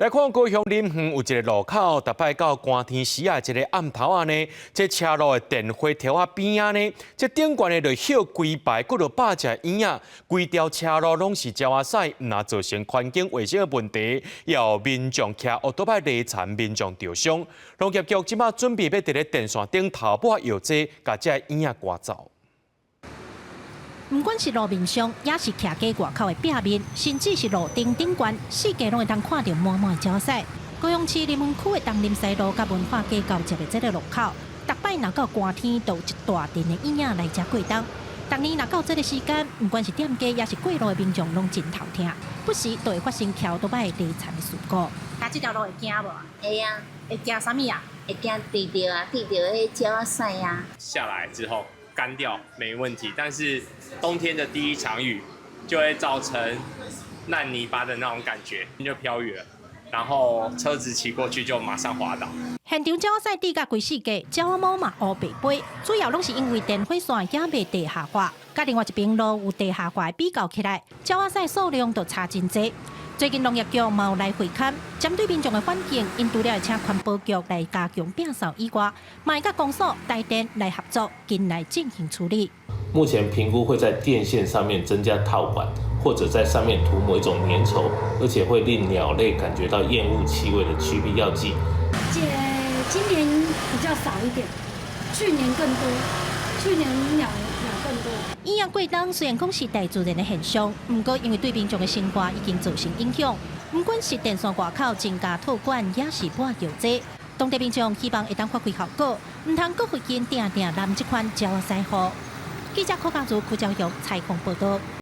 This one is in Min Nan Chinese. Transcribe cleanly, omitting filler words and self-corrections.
來看高雄林園有一个路口，逐擺到寒天時啊，一个暗頭仔呢，這車路的電火柱仔邊仔呢，這頂懸的就歇規排幾落百隻蠅仔，規條車路攏是鳥仔屎，毋但造成環境衛生的問題，也有民眾騎烏多擺犁田，民眾著傷。農業局這馬準備欲佇咧電線頂頭抹藥劑，共這蠅仔趕走。毋管是路面上，抑是徛街外口的壁面，甚至是路燈頂懸，四界攏會當看著滿滿的鳥屎。高雄市林園區的東林西路佮文化街交接的這个路口，逐擺若到寒天，就有一大陣的蠅仔來遮過冬。逐年若到這个時間，毋管是店家抑是過路的民眾，攏真頭疼，不時都會發生騎歐多擺犁田的事故。行這條路會驚無？會啊。會驚啥物啊？會驚滴著啊，滴著彼鳥仔屎啊。下來之後乾掉沒問題，但是冬天的第一場雨就會造成爛泥巴的那種感覺，就飄雨了，然後車子騎過去就馬上滑倒。現場鳥仔屎滴甲規四界，鳥仔毛嘛烏白飛，主要攏是因為電火線猶未地下化，佮另外一邊路有地下化的比較起來，鳥仔屎數量就差真濟。最近農業局嘛有來會勘，針對民眾的反應，𪜶除了會請環保局來加強摒掃以外，嘛會佮公所、台電來合作，緊來進行處理。目前評估會在電線上面增加套管，或者在上面塗抹一種粘稠，而且會令鳥類感覺到厭惡氣味的驅避藥劑。這今年比較少一點，去年更多，去年鳥更多。蠅仔過冬雖然講是大自然的現象，毋過因為對民眾的生活已經造成影響，毋管是電線外口增加套管，抑是抹藥劑，當地民眾希望會當發揮效果，毋通閣予𪜶定定淋這款鳥仔屎雨。記者柯家如、柯昭勇採訪報道。